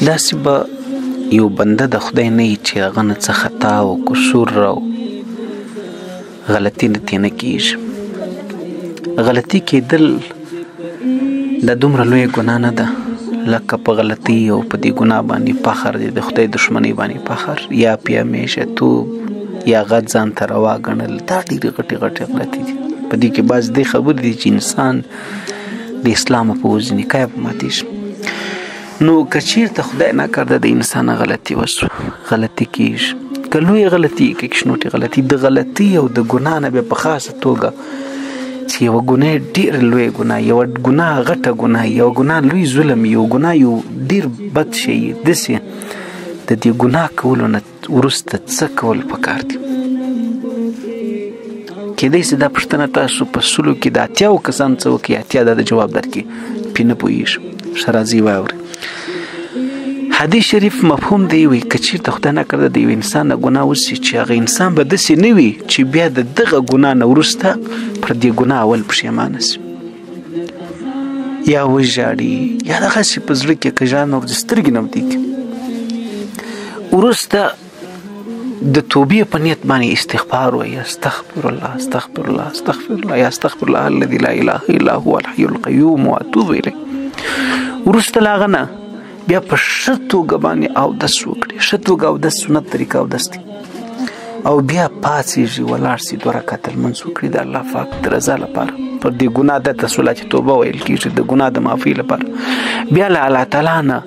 داسې به یو بنده د خدای نه وي چې هغه نه څه خطا او قصور او غلطي نه ترې نه کېږي. غلطي کېدل دا دومره لویه ګناه نه ده لکه په غلطي او په دې ګناه باندې فخر دی، د خدای دښمنۍ باندې فخر یا پې همیشه توب یا غټ ځان ته روا ګڼل، دا ډېرې غټې غټې غلطي دي. په دې کې بعض دې خبرې دي چې انسان د اسلامه په وځي، نکاح یې په ماتېږي. نو که چېرته خدای نه کرده د انسان غلطي وسوه، غلطي کېږي، که لویه غلطي که کوچنوټې غلطي، د غلطي او د ګناه نه بیا په خاصه توګه چې یوه ګناه ډېره لویه ګناه، یوه ګناه غټه ګناه، یوه ګناه لوی ظلم، یو ګناه یو ډېر بد شی، داسې د دې ګناه کولو نه وروسته څه کول پکار دي؟ کېدای شي دا پوښتنه تاسو په سلو کې د 80 کسان څه وکړي، 80 دا د جواب درکړي، پرې نه پوهېږي. ښه راځئ واورئ. حدیث شریف مفهوم دی وي که چېرته خدای نه کړه د یو انسان نه ګناه وسي چې هغه انسان به داسې نه وي چې بیا د دغه ګناه نه وروسته پر دې ګناه اول پښېمانه سي یا وژاړي یا دغسې په زړه کې که ژان ورځي سترګې نه ودرېږي، وروسته د توبې په نیت باندې استغفار وایي، استغفر الله استغفر الله استغفر الله یا استغفر الله الذي لا اله الا هو الحي القيوم واتوب الیه. وروسته له هغه نه بیا په ښه توګه باندې اودس وکړي، ښه توګه اودس سنت طریقه اودس دی، او بیا پاڅېږي ولاړ سي 2 رکعته لمونځ وکړي د الله پاک د رضا لپاره. پر دې ګناه د تسوله چې توبه ویل کېږي، د ګناه د معافي لپاره بیا له الله تعالی نه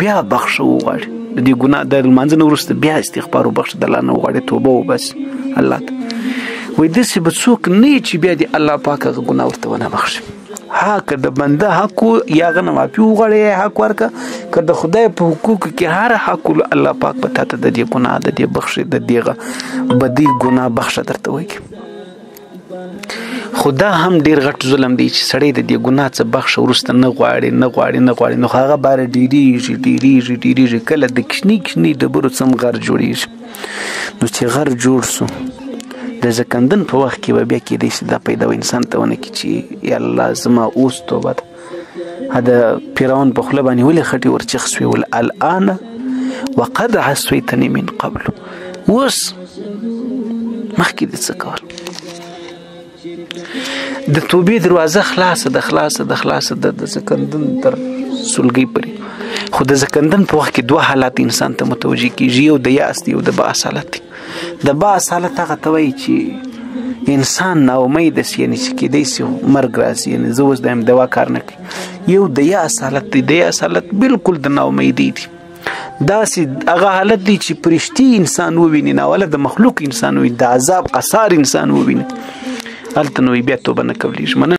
بیا بخښه وغواړي. د دې ګناه د لمانځه نه وروسته بیا استغفار وبخښه د الله نه وغواړي، توبه وباسي الله ته. وایي داسې به څوک نه وي چې بیا دې الله پاک هغه ګناه ورته ونه بخښي. ها که د بنده حق یا هغه نه معافي وغواړي یا حق ورکړه، که د خدای په حقوقو کې هر حق الله پاک به تا ته د دې ګناه د دې بخښې د دې بدې ګناه بخښه درته وکړي. خو دا هم ډېر غټ ظلم دی چې سړی د دې ګناه څه بخښه وروسته نه غواړي نه غواړي نه غواړي، نو هغه باره ډېرېږي ډېرېږي ډېرېږي، کله د کوچني کوچني ډبرو څم غر جوړېږي. نو چې غر جوړ سو د زکندن په وخت کې به بیا کېدای شي دا پیدا انسان ته ونه کړي چې یا الله زما اوس توبه ده. د فرعون په خوله باندې ولې خټې ورچخ سوې؟ ول الان وقد عصيتني من قبل، اوس مخکې دې څه کول؟ د توبې دروازه خلاصه ده خلاصه ده خلاصه ده د زکندن تر سلګۍ پورې. خو د زکندن په وخت کې دوه حالات انسان ته متوجه کېږي، یو د یاس دی یو د باس حالت دی. د باس حالت هغه ته وایي چې انسان ناامیده سي، یعنې چې کېدای سي مرګ راسي، یعنې زه اوس د دوا کار نه کوي. یو د یاس حالت دی، د یاس حالت بالکل د ناامیدۍ دی، داسې هغه حالت دی چې پرشتي انسان وویني، ناوله د مخلوق انسان وویني، د عذاب اثار انسان وویني، هلته نو بیا توبه نه قبلېږي. مننه.